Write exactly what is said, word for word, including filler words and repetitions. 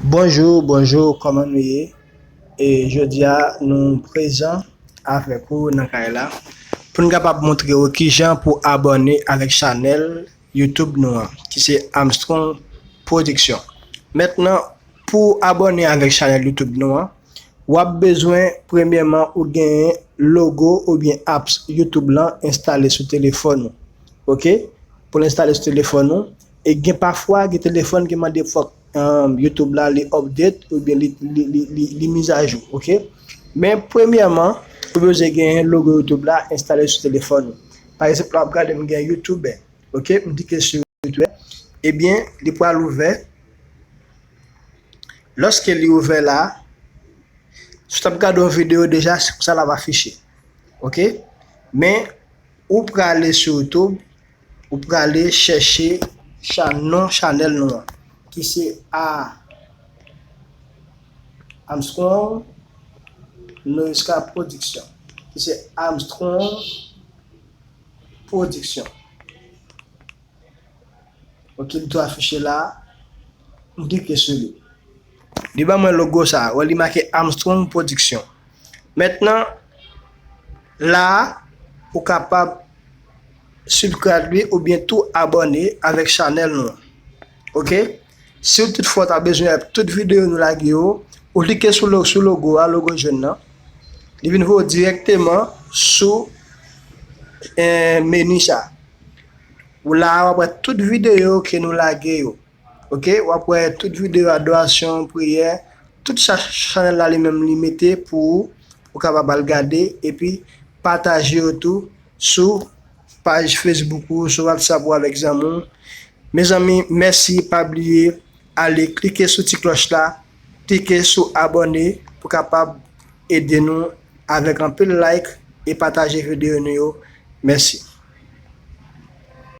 Bonjou, bonjou, kòman nou ye? E jodi a, nou prezan avèk ou nan kay la pou n kapab montre w kijan pou abòne avèk chanèl YouTube nou an, ki se Armstrong Production. Mentnan, pou abòne avèk chanèl YouTube nou an, w ap bezwen, premyèman, ou genyen logo oubyen apps YouTube lan enstale sou telefòn ou. Oke? Pou l enstale sou telefòn ou. E gen pafwa, gen telefòn ki mande fòk, um, YouTube la li update oubyen li, li, li, li, li mizajou. Oke? Men premyèman, ou bezwen genyen logo YouTube la enstale sou telefòn ou. Pa egzanp, la w ap gade m gen YouTuber. Oke? M klike sou YouTuber. Ebyen, li pral ouvè. Lòske li ouvè la, si w t ap gade yon videyo deja, se konsa l ap afiche. Oke? Men, ou prale sou YouTube, ou prale chèche cha-, non chanèl nou an, ki se A Armstrong Noisca Production, ki se Armstrong Production. Oke, li tou afiche la. M klike sou li. Li ban mwen logo sa, wè li make Armstrong Production. Mentnan, la a, ou kapab subscribe li oubyen tou abòne avèk chanèl nou an. Oke? Si w tout fwa w ta bezwen wè tout videyo nou lage yo, ou klike sou lo-, sou logo a, logo jòn nan. Li vin voye w dirèkteman sou, eh, meni sa. Ou la a, w ap wè tout videyo ke nou lage yo. Oke? W ap wè tout videyo adorasyon, priyè, tout sa chanèl la li menm li mete pou ou, ou kapab al gade, epi pataje yo tou sou paj Facebook ou, sou WhatsApp ou avèk zanmi w. Mezanmi, mèsi, pa bliye ale klike sou ti klòch la, klike sou abòne pou kapab ede nou avèk anpil like e pataje videyo nou yo. Mèsi.